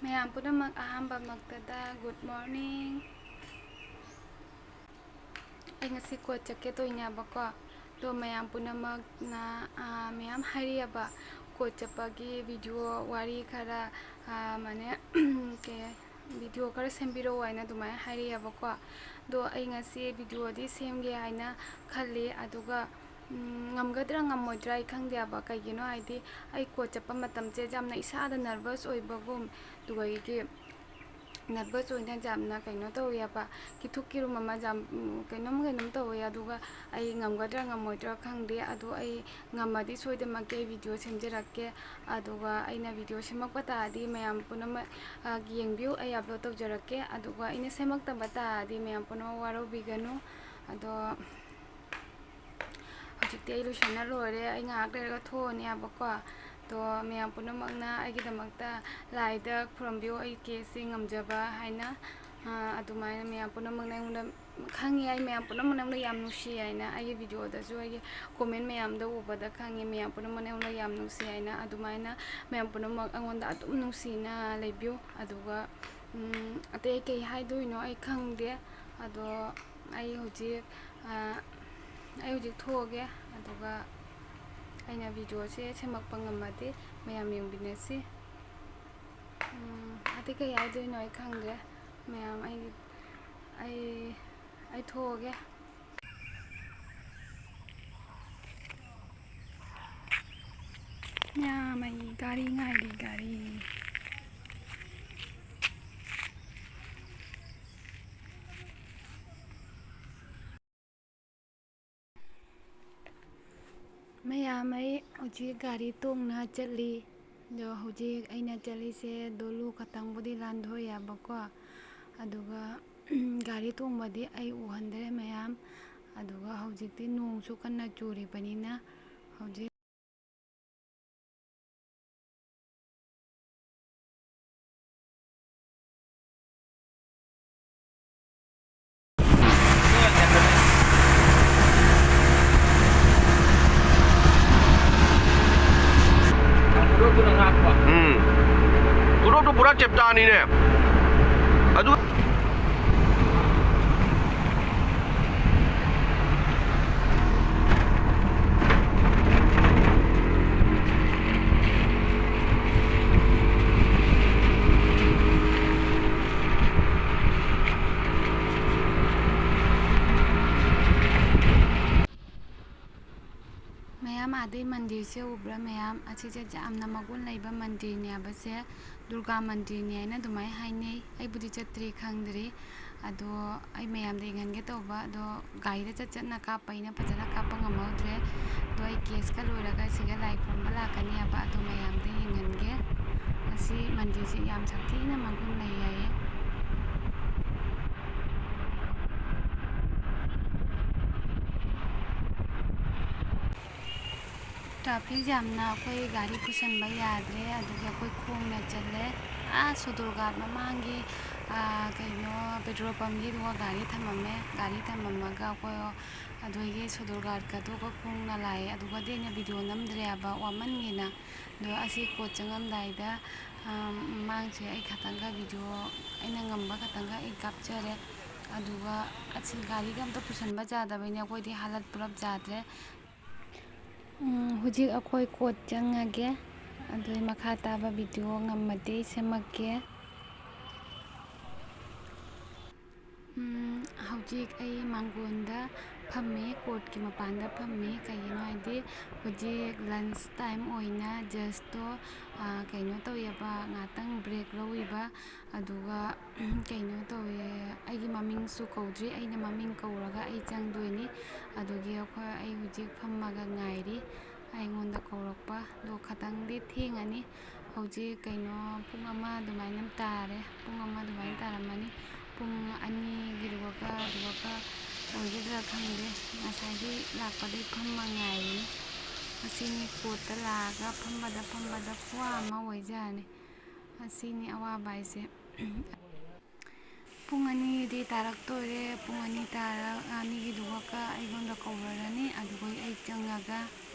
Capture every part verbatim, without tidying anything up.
ꯃꯌꯥꯝ ꯄꯨꯝꯅꯃꯛ ꯑꯍꯥꯟꯕꯃꯛꯇꯗ good morning꯫ ꯑꯩ ꯉꯁꯤ ꯀꯣꯏ ꯆꯠꯀꯦ ꯇꯧꯔꯤꯅꯦꯕꯀꯣ꯫ ꯑꯗꯣ ꯃꯌꯥꯝ ꯄꯨꯝꯅꯃꯛꯅ, ꯑꯥ, ꯃꯌꯥꯝ ꯍꯥꯏꯔꯛꯑꯦꯕ, ꯀꯣꯏ ꯆꯠꯄꯒꯤ video ꯋꯥꯔꯤ ꯈꯔ, ꯑꯥ, ꯃꯥꯅꯦ, ꯀꯩ, video ꯈꯔ ꯁꯦꯝꯕꯤꯔꯛꯑꯣ ꯍꯥꯏꯅ ꯑꯗꯨꯃꯥꯏꯅ ꯍꯥꯏꯔꯛꯑꯦꯕꯀꯣ꯫ ꯑꯗꯣ ꯑꯩ ꯉꯁꯤ videoꯗꯤ ꯁꯦꯝꯒꯦ ꯍꯥꯏꯅ ꯈꯜꯂꯤ꯫ ꯑꯗꯨꯒ, ꯎꯝ, ꯉꯝꯒꯗ꯭ꯔꯥ ꯉꯝꯃꯣꯏꯗ꯭ꯔꯥ ꯑꯩ ꯈꯪꯗꯦꯕ꯫ ꯀꯩꯒꯤꯅꯣ ꯍꯥꯏꯗꯤ ꯑꯩ ꯀꯣꯏ ꯆꯠꯄ ꯃꯇꯝꯁꯦ ꯌꯥꯝꯅ ꯏꯁꯥꯗ nervous ꯑꯣꯏꯕꯒꯨꯝ, ꯑꯗꯨꯒ ꯑꯩꯒꯤ nervous ꯑꯣꯏꯅ ꯌꯥꯝꯅ ꯀꯩꯅꯣ ꯇꯧꯋꯦꯕ, ꯀꯤꯊꯨꯛ ꯀꯤꯔꯨꯝ ꯑꯃ ꯌꯥꯝ, ꯎꯝ, ꯀꯩꯅꯣꯝ ꯀꯩꯅꯣꯝ ꯇꯧꯋꯦ꯫ ꯑꯗꯨꯒ ꯑꯩ ꯉꯝꯒꯗ꯭ꯔꯥ ꯉꯝꯃꯣꯏꯗ꯭ꯔꯥ ꯈꯪꯗꯦ꯫ ꯑꯗꯣ ꯑꯩ ꯉꯝꯃꯗꯤ ꯁꯣꯏꯗꯅꯃꯛꯀꯤ ꯑꯩ video ꯁꯦꯝꯖꯔꯛꯀꯦ꯫ ꯑꯗꯨꯒ ꯑꯩꯅ video ꯁꯦꯝꯃꯛꯄ ꯇꯥꯔꯗꯤ ꯃꯌꯥꯝ ꯄꯨꯝꯅꯃꯛ, ꯑ, ꯌꯦꯡꯕꯤꯌꯨ, ꯑꯩ upload ꯇꯧꯖꯔꯛꯀꯦ꯫ ꯑꯗꯨꯒ ꯑꯩꯅ ꯁꯦꯝꯃꯛꯇꯕ ꯇꯥꯔꯗꯤ ꯃꯌꯥꯝ ꯄꯨꯝꯅꯃꯛ ꯋꯥꯔꯧꯕꯤꯒꯅꯨ꯫ ꯑꯗꯣ ꯍꯧꯖꯤꯛꯇꯤ ꯑꯩ ꯂꯣꯏꯁꯟꯅ ꯂꯣꯏꯔꯦ꯫ ꯑꯩ ꯉꯥꯏꯍꯥꯛ ꯂꯩꯔꯒ ꯊꯣꯛꯑꯅꯦꯕꯀꯣ꯫ ꯑꯗꯣ ꯃꯌꯥꯝ ꯄꯨꯝꯅꯃꯛꯅ ꯑꯩꯒꯤꯗꯃꯛꯇ ꯂꯥꯏꯗ ꯈꯨꯔꯨꯝꯕꯤꯌꯨ, ꯑꯩ caseꯁꯤ ꯉꯝꯖꯕ ꯍꯥꯏꯅ꯫ ꯑ, ꯑꯗꯨꯃꯥꯏꯅ ꯃꯌꯥꯝ ꯄꯨꯝꯅꯃꯛꯅ ꯑꯩꯉꯣꯟꯗ ꯈꯪꯉꯤ, ꯑꯩ ꯃꯌꯥꯝ ꯄꯨꯝꯅꯃꯛꯅ ꯑꯩꯉꯣꯟꯗ ꯌꯥꯝ ꯅꯨꯡꯁꯤ ꯍꯥꯏꯅ꯫ ꯑꯩꯒꯤ videoꯗꯁꯨ ꯑꯩꯒꯤ comment ꯃꯌꯥꯝꯗꯣ ꯎꯕꯗ ꯈꯪꯉꯤ, ꯃꯌꯥꯝ ꯄꯨꯝꯅꯃꯛꯅ ꯑꯩꯉꯣꯟꯗ ꯌꯥꯝ ꯅꯨꯡꯁꯤ ꯍꯥꯏꯅ꯫ ꯑꯗꯨꯃꯥꯏꯅ ꯃꯌꯥꯝ ꯄꯨꯝꯅꯃꯛ ꯑꯩꯉꯣꯟꯗ ꯑꯗꯨꯝ ꯅꯨꯡꯁꯤꯅ ꯂꯩꯕꯤꯌꯨ꯫ ꯑꯗꯨꯒ, ꯎꯝ, ꯑꯇꯩ ꯀꯩ ꯍꯥꯏꯗꯣꯏꯅꯣ ꯑꯩ ꯈꯪꯗꯦ꯫ ꯑꯗꯣ ꯑꯩ ꯍꯧꯖꯤꯛ, ꯑ, ꯑꯩ ꯍꯧꯖꯤꯛ ꯊꯣꯛꯑꯒꯦ꯫ ꯑꯗꯨꯒ ꯑꯩꯅ videoꯁꯦ ꯁꯦꯝꯃꯛꯄ ꯉꯝꯃꯗꯤ ꯃꯌꯥꯝ ꯌꯦꯡꯕꯤꯅꯁꯤ꯫ ꯎꯝ, ꯑꯇꯩ ꯀꯩ ꯍꯥꯏꯗꯣꯏꯅꯣ ꯑꯩ ꯈꯪꯗ꯭ꯔꯦ꯫ ꯃꯌꯥꯝ, ꯑꯩ, ꯑꯩ, ꯑꯩ ꯊꯣꯛꯑꯒꯦ꯫ ꯃꯌꯥꯝ, ꯑꯩ ꯒꯥꯔꯤ ꯉꯥꯏꯔꯤ, ꯒꯥꯔꯤ꯫ ꯃꯌꯥꯝ, ꯑꯩ ꯍꯧꯖꯤꯛ ꯒꯥꯔꯤ ꯇꯣꯡꯅ ꯆꯠꯂꯤ꯫ ꯑꯗꯣ ꯍꯧꯖꯤꯛ ꯑꯩꯅ ꯆꯠꯂꯤꯁꯦ ꯗꯣꯂꯨ ꯈꯛꯇꯪꯕꯨꯗꯤ ꯂꯥꯟꯊꯣꯛꯑꯦꯕꯀꯣ꯫ ꯑꯗꯨꯒ ꯒꯥꯔꯤ ꯇꯣꯡꯕꯗꯤ ꯑꯩ ꯎꯍꯟꯗ꯭ꯔꯦ ꯃꯌꯥꯝ꯫ ꯑꯗꯨꯒ ꯍꯧꯖꯤꯛꯇꯤ ꯅꯣꯡꯁꯨ ꯀꯟꯅ ꯆꯨꯔꯤꯕꯅꯤꯅ ꯍꯧꯖꯤꯛ ꯎꯝ꯫ ꯄꯨꯔꯥ ꯆꯦꯞꯇꯥꯅꯤꯅꯦ꯫ ꯑꯗꯨ ꯃꯌꯥꯝ ꯑꯥꯗꯩ ꯃꯟꯗꯤꯔꯁꯦ ꯎꯕ꯭ꯔꯥ ꯃꯌꯥꯝ? ꯑꯁꯤꯁꯦ ꯌꯥꯝꯅ ꯃꯒꯨꯟ ꯂꯩꯕ ꯃꯟꯗꯤꯔꯅꯦꯕꯁꯦ꯫ ꯗꯨꯔꯒꯥ ꯃꯟꯗꯤꯔꯅꯤ ꯍꯥꯏꯅ ꯑꯗꯨꯃꯥꯏꯅ ꯍꯥꯏꯅꯩ꯫ ꯑꯩꯕꯨꯗꯤ ꯆꯠꯇ꯭ꯔꯤ, ꯈꯪꯗ꯭ꯔꯤ꯫ ꯑꯗꯣ ꯑꯩ ꯃꯌꯥꯝꯗ ꯌꯦꯡꯍꯟꯒꯦ ꯇꯧꯕ, ꯑꯗꯣ ꯒꯥꯔꯤꯗ ꯆꯠ ꯆꯠꯅ ꯀꯥꯞꯄ, ꯑꯩꯅ ꯐꯖꯅ ꯀꯥꯞꯄ ꯉꯝꯍꯧꯗ꯭ꯔꯦ꯫ ꯑꯗꯣ ꯑꯩ ꯀꯦꯁꯀ ꯂꯣꯏꯔꯒ ꯁꯤꯒ ꯂꯥꯏ ꯈꯨꯔꯨꯝꯕ ꯂꯥꯛꯀꯅꯤ ꯍꯥꯏꯕ, ꯑꯗꯣ ꯃꯌꯥꯝꯗ ꯌꯦꯡꯍꯟꯒꯦ꯫ ꯑꯁꯤ ꯃꯟꯗꯤꯔꯁꯦ ꯌꯥꯝ ꯁꯥꯊꯤꯅ ꯃꯒꯨꯟ ꯂꯩ ꯍꯥꯏꯌꯦ꯫ ꯇ꯭ꯔꯥꯐꯤꯛ ꯌꯥꯝꯅ, ꯑꯩꯈꯣꯏ ꯒꯥꯔꯤ ꯄꯨꯁꯟꯕ ꯌꯥꯗ꯭ꯔꯦ, ꯑꯗꯨꯒꯤ ꯑꯩꯈꯣꯏ ꯈꯣꯡꯅ ꯆꯠꯂꯦ꯫ ꯑꯥ ꯁꯣꯗꯨꯔꯒꯥꯠ ꯃꯃꯥꯡꯒꯤ, ꯑꯥ, ꯀꯩꯅꯣ, ꯄꯦꯇ꯭ꯔꯣꯜ ꯄꯝꯒꯤꯗꯨꯒ ꯒꯥꯔꯤ ꯊꯝꯃꯝꯃꯦ꯫ ꯒꯥꯔꯤ ꯊꯝꯃꯝꯃꯒ ꯑꯩꯈꯣꯏ ꯑꯗꯨꯗꯒꯤ ꯁꯣꯗꯨꯔꯒꯥꯠꯀꯗꯨꯒ ꯈꯣꯡꯅ ꯂꯥꯛꯑꯦ꯫ ꯑꯗꯨꯒꯗꯤ ꯑꯩꯅ ꯚꯤꯗꯤꯑꯣ ꯅꯝꯗ꯭ꯔꯦꯕ, ꯋꯥꯃꯟꯒꯤꯅ꯫ ꯑꯗꯣ ꯑꯁꯤ ꯀꯣꯠ ꯆꯪꯉꯝꯗꯥꯏꯗ, ꯑꯥ, ꯃꯃꯥꯡꯁꯦ ꯑꯩ ꯈꯇꯪꯒ ꯚꯤꯗꯤꯑꯣ, ꯑꯩꯅ ꯉꯝꯕ ꯈꯇꯪꯒ ꯑꯩ ꯀꯥꯞꯆꯔꯦ꯫ ꯑꯗꯨꯒ ꯑꯁꯤ ꯒꯥꯔꯤꯒ ꯑꯝꯇ ꯄꯨꯁꯟꯕ ꯌꯥꯗꯕꯩꯅꯦ, ꯑꯩꯈꯣꯏꯗꯤ ꯍꯥꯂꯠ ꯄꯨꯂꯞ ꯌꯥꯗ꯭ꯔꯦ꯫ ꯎꯝ, ꯍꯧꯖꯤꯛ ꯑꯩꯈꯣꯏ ꯀꯣꯠ ꯆꯪꯉꯒꯦ꯫ ꯑꯗꯨ ꯃꯈꯥ ꯇꯥꯕ ꯚꯤꯗꯤꯑꯣ ꯉꯝꯃꯗꯤ ꯁꯦꯝꯃꯛꯀꯦ꯫ ꯎꯝ, ꯍꯧꯖꯤꯛ ꯑꯩ ꯃꯥꯡꯒꯣꯟꯗ ꯐꯝꯃꯤ, ꯀꯣꯔꯠꯀꯤ ꯃꯄꯥꯟꯗ ꯐꯝꯃꯤ꯫ ꯀꯩꯒꯤꯅꯣ ꯍꯥꯏꯗꯤ ꯍꯧꯖꯤꯛ ꯂꯟꯁ ꯇꯥꯏꯝ ꯑꯣꯏꯅ ꯖꯁꯇꯣ, ꯑ, ꯀꯩꯅꯣ ꯇꯧꯋꯦꯕ, ꯉꯥꯛꯇꯪ ꯕ꯭ꯔꯦꯛ ꯂꯧꯋꯦꯕ꯫ ꯑꯗꯨꯒ ꯀꯩꯅꯣ ꯇꯧꯋꯦ, ꯑꯩꯒꯤ ꯃꯃꯤꯡꯁꯨ ꯀꯧꯗ꯭ꯔꯤ, ꯑꯩꯅ ꯃꯃꯤꯡ ꯀꯧꯔꯒ ꯑꯩ ꯆꯪꯗꯣꯏꯅꯤ꯫ ꯑꯗꯨꯒꯤ ꯑꯩꯈꯣꯏ, ꯑꯩ ꯍꯧꯖꯤꯛ ꯐꯝꯃꯒ ꯉꯥꯏꯔꯤ ꯑꯩꯉꯣꯟꯗ ꯀꯧꯔꯛꯄ꯫ ꯑꯗꯣ ꯈꯇꯪꯗꯤ ꯊꯦꯡꯉꯅꯤ꯫ ꯍꯧꯖꯤꯛ ꯀꯩꯅꯣ, ꯄꯨꯡ ꯑꯃ ꯑꯗꯨꯃꯥꯏꯅ ꯇꯥꯔꯦ, ꯄꯨꯡ ꯑꯃ ꯑꯗꯨꯃꯥꯏꯅ ꯇꯥꯔꯝꯃꯅꯤ꯫ ꯄꯨꯡ ꯑꯅꯤꯒꯤꯗꯨꯒ, ꯑꯗꯨꯒ ꯑꯣꯏꯒꯗ꯭ꯔꯥ ꯈꯪꯗꯦ꯫ ꯉꯁꯥꯏꯗꯤ ꯂꯥꯛꯄꯗꯩ ꯐꯝꯃ ꯉꯥꯏꯔꯤꯅꯤ꯫ ꯑꯁꯤꯅꯤ ꯀꯣꯔꯠꯇ ꯂꯥꯛꯑꯒ ꯐꯝꯕꯗ, ꯐꯝꯕꯗ ꯈꯨꯋꯥ ꯑꯃ ꯑꯣꯏꯖꯥꯠꯅꯤ꯫ ꯑꯁꯤꯅꯤ ꯑꯋꯥꯕ ꯍꯥꯏꯁꯦ꯫ ꯄꯨꯡ ꯑꯅꯤꯗꯤ ꯇꯥꯔꯛꯇꯣꯔꯦ꯫ ꯄꯨꯡ ꯑꯅꯤ ꯇꯥꯔ-, ꯑꯅꯤꯒꯤꯗꯨꯒ ꯑꯩꯉꯣꯟꯗ ꯀꯧꯔꯔꯅꯤ꯫ ꯑꯗꯨꯒ ꯑꯩ ꯆꯪꯉꯒ,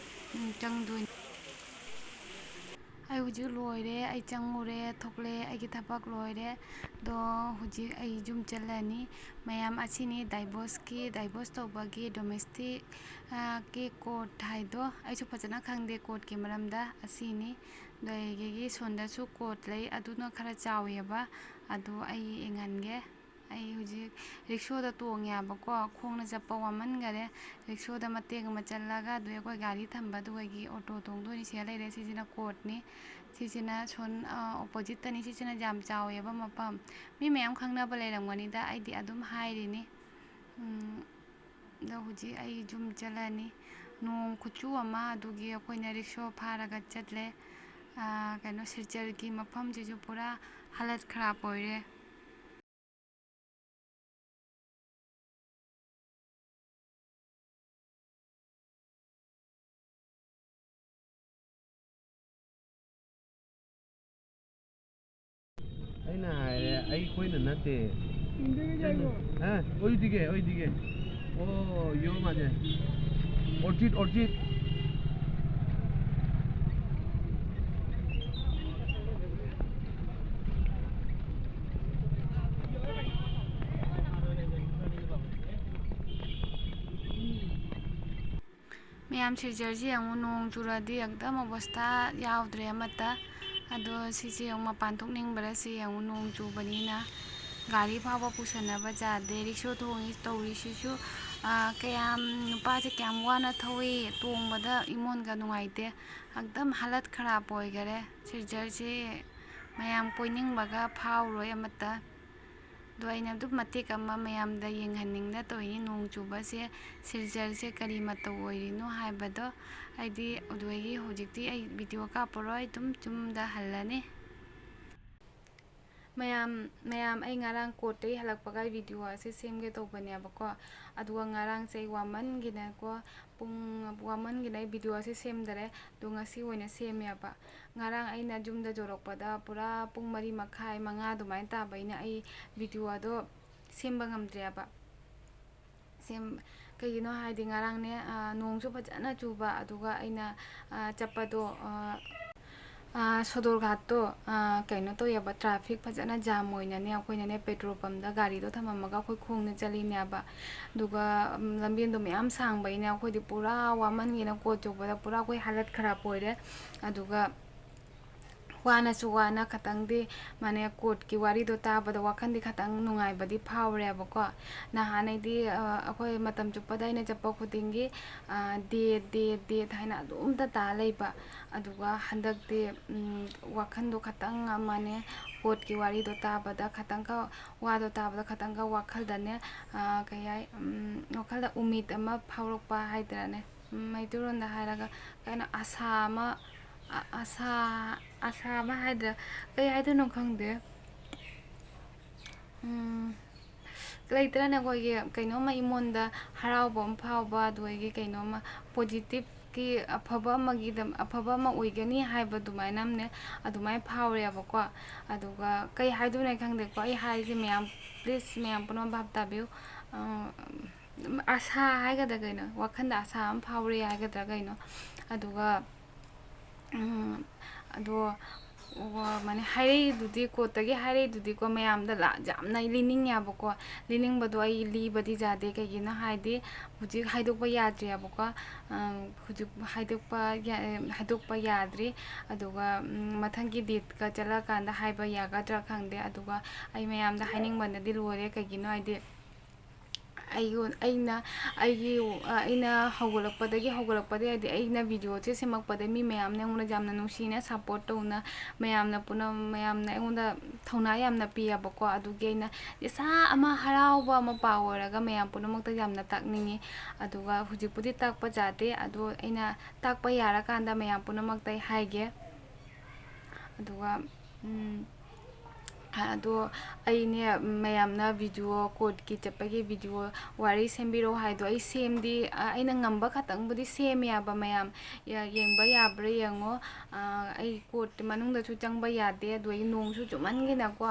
ꯎꯝ, ꯆꯪꯗꯣꯏꯅꯤ꯫ ꯑꯩ ꯍꯧꯖꯤꯛ ꯂꯣꯏꯔꯦ, ꯑꯩ ꯆꯪꯉꯨꯔꯦ, ꯊꯣꯛꯂꯛꯑꯦ, ꯑꯩꯒꯤ ꯊꯕꯛ ꯂꯣꯏꯔꯦ꯫ ꯑꯗꯣ ꯍꯧꯖꯤꯛ ꯑꯩ ꯌꯨꯝ ꯆꯠꯂꯅꯤ꯫ ꯃꯌꯥꯝ, ꯑꯁꯤꯅꯤ divorceꯀꯤ, divorce ꯇꯧꯕꯒꯤ domestic, ꯑ, ꯀꯤ court ꯍꯥꯏꯗꯣ꯫ ꯑꯩꯁꯨ ꯐꯖꯅ ꯈꯪꯗꯦ courtꯀꯤ ꯃꯔꯝꯗ꯫ ꯑꯁꯤꯅꯤ꯫ ꯑꯗꯒꯤ ꯁꯣꯝꯗꯁꯨ court ꯂꯩ, ꯑꯗꯨꯅ ꯈꯔ ꯆꯥꯎꯋꯦꯕ꯫ ꯑꯗꯨ ꯑꯩ ꯌꯦꯡꯍꯟꯒꯦ꯫ ꯑꯩ ꯍꯧꯖꯤꯛ ꯔꯤꯛꯁꯣꯗ ꯇꯣꯡꯉꯦꯕꯀꯣ, ꯈꯣꯡꯅ ꯆꯠꯄ ꯋꯥꯃꯟꯈꯔꯦ꯫ ꯔꯤꯛꯁꯣꯗ ꯃꯇꯦꯛ ꯑꯃ ꯆꯠꯂꯒ, ꯑꯗꯨ ꯑꯩꯈꯣꯏ ꯒꯥꯔꯤ ꯊꯝꯕ ꯑꯗꯨꯒꯤ ꯑꯣꯇꯣ ꯇꯣꯡꯗꯣꯏꯅꯤ꯫ ꯁꯤꯗ ꯂꯩꯔꯦ, ꯁꯤꯁꯤꯅ courtꯅꯤ꯫ ꯁꯤꯁꯤꯅ ꯁꯣꯟ, ꯑ, oppositeꯇꯅꯤ꯫ ꯁꯤꯁꯤꯅ ꯌꯥꯝ ꯆꯥꯎꯋꯦꯕ ꯃꯐꯝ꯫ ꯃꯤ ꯃꯌꯥꯝ ꯈꯪꯅꯕ ꯂꯩꯔꯝꯒꯅꯤꯗ, ꯑꯩꯗꯤ ꯑꯗꯨꯝ ꯍꯥꯏꯔꯤꯅꯤ꯫ ꯎꯝ, ꯑꯗꯣ ꯍꯧꯖꯤꯛ ꯑꯩ ꯌꯨꯝ ꯆꯠꯂꯅꯤ꯫ ꯅꯣꯡ ꯈꯨꯆꯨ ꯑꯃ, ꯑꯗꯨꯒꯤ ꯑꯩꯈꯣꯏꯅ ꯔꯤꯛꯁꯣ ꯐꯥꯔꯒ ꯆꯠꯂꯦ꯫ ꯑ, ꯀꯩꯅꯣ, ꯁꯤꯜꯆꯔꯒꯤ ꯃꯐꯝꯁꯤꯁꯨ ꯄꯨꯔꯥ ꯍꯥꯂꯠ ꯈꯔꯥꯞ ꯑꯣꯏꯔꯦ꯫ ꯑꯩꯅ ꯍꯥꯏꯔꯦ, ꯑꯩꯈꯣꯏꯅ ꯅꯠꯇꯦ꯫ ꯑ, ꯑꯣꯏꯗꯤꯒꯦ, ꯑꯣꯏꯗꯤꯒꯦ꯫ ꯑꯣ, ꯌꯣ ꯃꯥꯅꯦ꯫ Orchid, orchid꯫ ꯃꯌꯥꯝ, ꯁꯤꯜꯆꯔꯁꯤ ꯌꯦꯡꯉꯨ, ꯅꯣꯡ ꯆꯨꯔꯗꯤ ꯑꯦꯛꯗꯝ ꯑꯣꯕꯁꯊꯥ ꯌꯥꯎꯗ꯭ꯔꯦ ꯑꯃꯠꯇ꯫ ꯑꯗꯣ ꯁꯤꯁꯦ ꯌꯦꯡꯉꯨ, ꯃꯄꯥꯟ ꯊꯣꯛꯅꯤꯡꯕ꯭ꯔꯥ ꯁꯤ ꯌꯦꯡꯉꯨ, ꯅꯣꯡ ꯆꯨꯕꯅꯤꯅ ꯒꯥꯔꯤ ꯐꯥꯎꯕ ꯄꯨꯁꯟꯅꯕ ꯌꯥꯗꯦ꯫ ꯔꯤꯛꯁꯣ ꯊꯣꯡꯉꯤ ꯇꯧꯔꯤꯁꯤꯁꯨ, ꯑꯥ, ꯀꯌꯥꯝ, ꯅꯨꯄꯥꯁꯦ ꯀꯌꯥꯝ ꯋꯥꯅ ꯊꯧꯏ, ꯇꯣꯡꯕꯗ ꯏꯃꯣꯟꯒ ꯅꯨꯡꯉꯥꯏꯇꯦ꯫ ꯑꯦꯛꯗꯝ ꯍꯥꯂꯠ ꯈꯔꯥꯞ ꯑꯣꯏꯈꯔꯦ꯫ ꯁꯤꯜꯆꯔꯁꯤ ꯃꯌꯥꯝ ꯀꯣꯏꯅꯤꯡꯕꯒ ꯐꯥꯎꯔꯣꯏ ꯑꯃꯠꯇ꯫ ꯑꯗꯣ ꯑꯩꯅ ꯑꯗꯨꯝ ꯃꯇꯦꯛ ꯑꯃ ꯃꯌꯥꯝꯗ ꯌꯦꯡꯍꯟꯅꯤꯡꯗ ꯇꯧꯔꯤꯅꯤ, ꯅꯣꯡ ꯆꯨꯕꯁꯦ, ꯁꯤꯜꯆꯔꯁꯦ ꯀꯔꯤ ꯃꯇꯧ ꯑꯣꯏꯔꯤꯅꯣ ꯍꯥꯏꯕꯗꯣ꯫ ꯑꯩꯗꯤ ꯑꯗꯨꯗꯒꯤ ꯍꯧꯖꯤꯛꯇꯤ ꯑꯩ ꯚꯤꯗꯤꯑꯣ ꯀꯥꯞꯄꯔꯣꯏ, ꯑꯗꯨꯝ ꯌꯨꯝꯗ ꯍꯜꯂꯅꯤ꯫ ꯃꯌꯥꯝ, ꯃꯌꯥꯝ, ꯑꯩ ꯉꯔꯥꯡ ꯀꯣꯔꯠꯇꯒꯤ ꯍꯜꯂꯛꯄꯒ ꯑꯩ ꯚꯤꯗꯤꯑꯣ ꯑꯁꯤ ꯁꯦꯝꯒꯦ ꯇꯧꯕꯅꯦꯕꯀꯣ꯫ ꯑꯗꯨꯒ ꯉꯔꯥꯡꯁꯦ ꯑꯩ ꯋꯥꯃꯟꯒꯤꯅꯀꯣ, ꯄꯨꯡ ꯋꯥꯃꯟꯒꯤꯅ ꯑꯩ ꯚꯤꯗꯤꯑꯣ ꯑꯁꯤ ꯁꯦꯝꯗꯔꯦ꯫ ꯑꯗꯣ ꯉꯁꯤ ꯑꯣꯏꯅ ꯁꯦꯝꯃꯦꯕ꯫ ꯉꯔꯥꯡ ꯑꯩꯅ ꯌꯨꯝꯗ ꯌꯧꯔꯛꯄꯗ ꯄꯨꯔꯥ ꯄꯨꯡ ꯃꯔꯤ ꯃꯈꯥꯏ, ꯃꯉꯥ ꯑꯗꯨꯃꯥꯏꯅ ꯇꯥꯕ꯫ ꯑꯩꯅ ꯑꯩ ꯚꯤꯗꯤꯑꯣ ꯑꯗꯣ ꯁꯦꯝꯕ ꯉꯝꯗ꯭ꯔꯦꯕ꯫ ꯁꯦꯝ-, ꯀꯩꯒꯤꯅꯣ ꯍꯥꯏꯗꯤ ꯉꯔꯥꯡꯅꯦ, ꯑ, ꯅꯣꯡꯁꯨ ꯐꯖꯅ ꯆꯨꯕ, ꯑꯗꯨꯒ ꯑꯩꯅ, ꯑ, ꯆꯠꯄꯗꯣ, ꯑ, ꯁꯣꯗꯣꯔ ꯘꯥꯠꯇꯣ ꯀꯩꯅꯣ ꯇꯧꯋꯦꯕ, ꯇ꯭ꯔꯥꯐꯤꯛ ꯐꯖꯅ ꯖꯥꯝ ꯑꯣꯏꯅꯅꯦ꯫ ꯑꯩꯈꯣꯏꯅꯅꯦ ꯄꯦꯇ꯭ꯔꯣꯜ ꯄꯝꯗ ꯒꯥꯔꯤꯗꯣ ꯊꯝꯃꯝꯃꯒ ꯑꯩꯈꯣꯏ ꯈꯣꯡꯅ ꯆꯠꯂꯤꯅꯦꯕ꯫ ꯑꯗꯨꯒ ꯂꯝꯕꯦꯟꯗꯣ ꯃꯌꯥꯝ ꯁꯥꯡꯕꯅꯤꯅ ꯑꯩꯈꯣꯏꯗꯤ ꯄꯨꯔꯥ ꯋꯥꯃꯟꯒꯤꯅ ꯀꯣꯠ ꯌꯧꯕꯗ ꯄꯨꯔꯥ ꯑꯩꯈꯣꯏ ꯍꯥꯂꯠ ꯈꯔꯥꯞ ꯑꯣꯏꯔꯦ꯫ ꯑꯗꯨꯒ ꯋꯥꯅꯁꯨ ꯋꯥꯅ ꯈꯇꯪꯗꯤ, ꯃꯥꯅꯦ, ꯀꯣꯠꯀꯤ ꯋꯥꯔꯤꯗꯣ ꯇꯥꯕꯗ ꯋꯥꯈꯜꯗꯤ ꯈꯇꯪ ꯅꯨꯡꯉꯥꯏꯕꯗꯤ ꯐꯥꯎꯔꯦꯕꯀꯣ꯫ ꯅꯍꯥꯟ ꯑꯩꯗꯤ ꯑꯩꯈꯣꯏ ꯃꯇꯝ ꯆꯨꯞꯄꯗ ꯑꯩꯅ ꯆꯠꯄ ꯈꯨꯗꯤꯡꯒꯤ ꯗꯦꯠ ꯗꯦꯠ ꯗꯦꯠ ꯍꯥꯏꯅ ꯑꯗꯨꯝꯇ ꯇꯥ ꯂꯩꯕ꯫ ꯑꯗꯨꯒ ꯍꯟꯗꯛꯇꯤ ꯋꯥꯈꯜꯗꯣ ꯈꯇꯪ, ꯃꯥꯅꯦ, ꯀꯣꯠꯀꯤ ꯋꯥꯔꯤꯗꯣ ꯇꯥꯕꯗ ꯈꯇꯪꯒ, ꯋꯥꯗꯣ ꯇꯥꯕꯗ ꯈꯇꯪꯒ ꯋꯥꯈꯜꯗꯅꯦ, ꯀꯩ ꯍꯥꯏ, ꯋꯥꯈꯜꯗ ꯎꯃꯤꯠ ꯑꯃ ꯐꯥꯎꯔꯛꯄ ꯍꯥꯏꯗ꯭ꯔꯥꯅꯦ, ꯃꯩꯇꯩꯂꯣꯟꯗ ꯍꯥꯏꯔꯒ ꯀꯩꯅꯣ, ꯑꯁꯥ ꯑꯃ, ꯑꯁꯥ, ꯑꯁꯥ ꯑꯃ ꯍꯥꯏꯗ꯭ꯔꯥ, ꯀꯩ ꯍꯥꯏꯗꯣꯏꯅꯣ ꯈꯪꯗꯦ꯫ ꯂꯩꯇ꯭ꯔꯅꯦ, ꯑꯩꯈꯣꯏꯒꯤ ꯀꯩꯅꯣꯝꯃ ꯏꯃꯣꯟꯗ ꯍꯔꯥꯎꯕ ꯑꯃ ꯐꯥꯎꯕ, ꯑꯗꯨꯗꯒꯤ ꯀꯩꯅꯣꯝꯃ ꯄꯣꯖꯤꯇꯤꯞꯀꯤ, ꯑꯐꯕ ꯑꯃꯒꯤꯗ, ꯑꯐꯕ ꯑꯃ ꯑꯣꯏꯒꯅꯤ ꯍꯥꯏꯕ ꯑꯗꯨꯃꯥꯏꯅ ꯑꯃꯅꯦ, ꯑꯗꯨꯃꯥꯏꯅ ꯐꯥꯎꯔꯦꯕꯀꯣ꯫ ꯑꯗꯨꯒ ꯀꯩ ꯍꯥꯏꯗꯣꯏꯅꯣ ꯈꯪꯗꯦꯀꯣ, ꯑꯩ ꯍꯥꯏꯔꯤꯁꯦ ꯃꯌꯥꯝ, ꯄ꯭ꯂꯤꯖ, ꯃꯌꯥꯝ ꯄꯨꯝꯅꯃꯛ ꯚꯥꯞ ꯇꯥꯕꯤꯌꯨ꯫ ꯑꯁꯥ ꯍꯥꯏꯒꯗ꯭ꯔꯥ ꯀꯩꯅꯣ, ꯋꯥꯈꯜꯗ ꯑꯁꯥ ꯑꯃ ꯐꯥꯎꯔꯦ ꯍꯥꯏꯒꯗ꯭ꯔꯥ ꯀꯩꯅꯣ꯫ ꯑꯗꯨꯒ ꯑꯗꯣ ꯃꯥꯅꯦ, ꯍꯥꯏꯔꯛꯏꯗꯨꯗꯤ, ꯀꯣꯠꯇꯒꯤ ꯍꯥꯏꯔꯛꯏꯗꯨꯗꯤꯀꯣ, ꯃꯌꯥꯝꯗ ꯌꯥꯝꯅ ꯂꯤꯅꯤꯡꯉꯦꯕꯀꯣ꯫ ꯂꯤꯅꯤꯡꯕꯗꯣ ꯑꯩ ꯂꯤꯕꯗꯤ ꯌꯥꯗꯦ, ꯀꯩꯒꯤꯅꯣ ꯍꯥꯏꯗꯤ ꯍꯧꯖꯤꯛ ꯍꯥꯏꯗꯣꯛꯄ ꯌꯥꯗ꯭ꯔꯤꯑꯕꯀꯣ꯫ ꯍꯧꯖꯤꯛ ꯍꯥꯏꯗꯣꯛꯄ, ꯍꯥꯏꯗꯣꯛꯄ ꯌꯥꯗ꯭ꯔꯤ꯫ ꯑꯗꯨꯒ ꯃꯊꯪꯒꯤ ꯗꯦꯠꯀ ꯆꯠꯂꯀꯥꯟꯗ ꯍꯥꯏꯕ ꯌꯥꯒꯗ꯭ꯔꯥ ꯈꯪꯗꯦ꯫ ꯑꯗꯨꯒ ꯑꯩ ꯃꯌꯥꯝꯗ ꯍꯥꯏꯅꯤꯡꯕꯅꯗꯤ ꯂꯣꯏꯔꯦ, ꯀꯩꯒꯤꯅꯣ ꯍꯥꯏꯗꯤ ꯑꯩꯉꯣꯟ-, ꯑꯩꯅ, ꯑꯩꯒꯤ, ꯑꯩꯅ ꯍꯧꯒꯠꯂꯛꯄꯗꯒꯤ, ꯍꯧꯒꯠꯂꯛꯄꯗꯒꯤ ꯍꯥꯏꯗꯤ ꯑꯩꯅ ꯚꯤꯗꯤꯑꯣꯁꯦ ꯁꯦꯝꯃꯛꯄꯗꯒꯤ ꯃꯤ ꯃꯌꯥꯝꯅ ꯑꯩꯉꯣꯟꯗ ꯌꯥꯝꯅ ꯅꯨꯡꯁꯤꯅ ꯁꯞꯄꯣꯔꯠ ꯇꯧꯅ, ꯃꯌꯥꯝꯅ ꯄꯨꯟꯅ, ꯃꯌꯥꯝꯅ ꯑꯩꯉꯣꯟꯗ ꯊꯧꯅꯥ ꯌꯥꯝꯅ ꯄꯤꯌꯦꯕꯀꯣ꯫ ꯑꯗꯨꯒꯤ ꯑꯩꯅ ꯏꯁꯥ ꯑꯃ ꯍꯔꯥꯎꯕ ꯑꯃ ꯄꯥꯎ ꯑꯣꯏꯔꯒ ꯃꯌꯥꯝ ꯄꯨꯝꯅꯃꯛꯇ ꯌꯥꯝꯅ ꯇꯥꯛꯅꯤꯡꯉꯤ꯫ ꯑꯗꯨꯒ ꯍꯧꯖꯤꯛꯄꯨꯗꯤ ꯇꯥꯛꯄ ꯌꯥꯗꯦ, ꯑꯗꯣ ꯑꯩꯅ ꯇꯥꯛꯄ ꯌꯥꯔꯀꯥꯟꯗ ꯃꯌꯥꯝ ꯄꯨꯝꯅꯃꯛꯇ ꯑꯩ ꯍꯥꯏꯒꯦ꯫ ꯑꯗꯨꯒ ꯑꯗꯣ ꯑꯩꯅꯦ, ꯃꯌꯥꯝꯅ ꯚꯤꯗꯤꯑꯣ, ꯀꯣꯔꯠꯀꯤ ꯆꯠꯄꯒꯤ ꯚꯤꯗꯤꯑꯣ, ꯋꯥꯔꯤ ꯁꯦꯝꯕꯤꯔꯛꯑꯣ ꯍꯥꯏꯗꯣ ꯑꯩ ꯁꯦꯝꯗꯤ, ꯑꯩꯅ ꯉꯝꯕ ꯈꯛꯇꯪꯕꯨꯗꯤ ꯁꯦꯝꯃꯦꯕ꯫ ꯃꯌꯥꯝ ꯌꯦꯡꯕ ꯌꯥꯕ꯭ꯔꯥ ꯌꯦꯡꯉꯣ꯫ ꯑꯩ ꯀꯣꯔꯠ ꯃꯅꯨꯡꯗꯁꯨ ꯆꯪꯕ ꯌꯥꯗꯦ, ꯑꯗꯨ ꯑꯩ ꯅꯣꯡꯁꯨ ꯆꯨꯃꯟꯒꯤꯅꯀꯣ,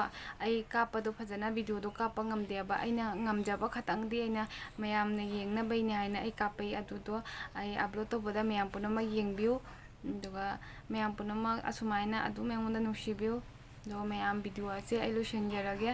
ꯑꯩ ꯀꯥꯞꯄꯗꯣ ꯐꯖꯅ, ꯚꯤꯗꯤꯑꯣꯗꯣ ꯀꯥꯞꯄ ꯉꯝꯗꯦꯕ꯫ ꯑꯩꯅ ꯉꯝꯖꯕ ꯈꯛꯇꯪꯗꯤ ꯑꯩꯅ ꯃꯌꯥꯝꯅ ꯌꯦꯡꯅꯕꯩꯅꯦ ꯍꯥꯏꯅ ꯑꯩ ꯀꯥꯞꯄꯛꯏ꯫ ꯑꯗꯨꯗꯣ ꯑꯩ ꯑꯞꯂꯣꯗ ꯇꯧꯕꯗ ꯃꯌꯥꯝ ꯄꯨꯝꯅꯃꯛ ꯌꯦꯡꯕꯤꯌꯨ꯫ ꯑꯗꯨꯒ ꯃꯌꯥꯝ ꯄꯨꯝꯅꯃꯛ ꯑꯁꯨꯃꯥꯏꯅ ꯑꯗꯨꯝ ꯑꯩꯉꯣꯟꯗ ꯅꯨꯡꯁꯤꯕꯤꯌꯨ꯫ ꯑꯗꯨꯒ ꯃꯌꯥꯝ, ꯚꯤꯗꯤꯑꯣ ꯑꯁꯦ ꯑꯩ ꯂꯣꯏꯁꯤꯟꯖꯔꯒꯦ꯫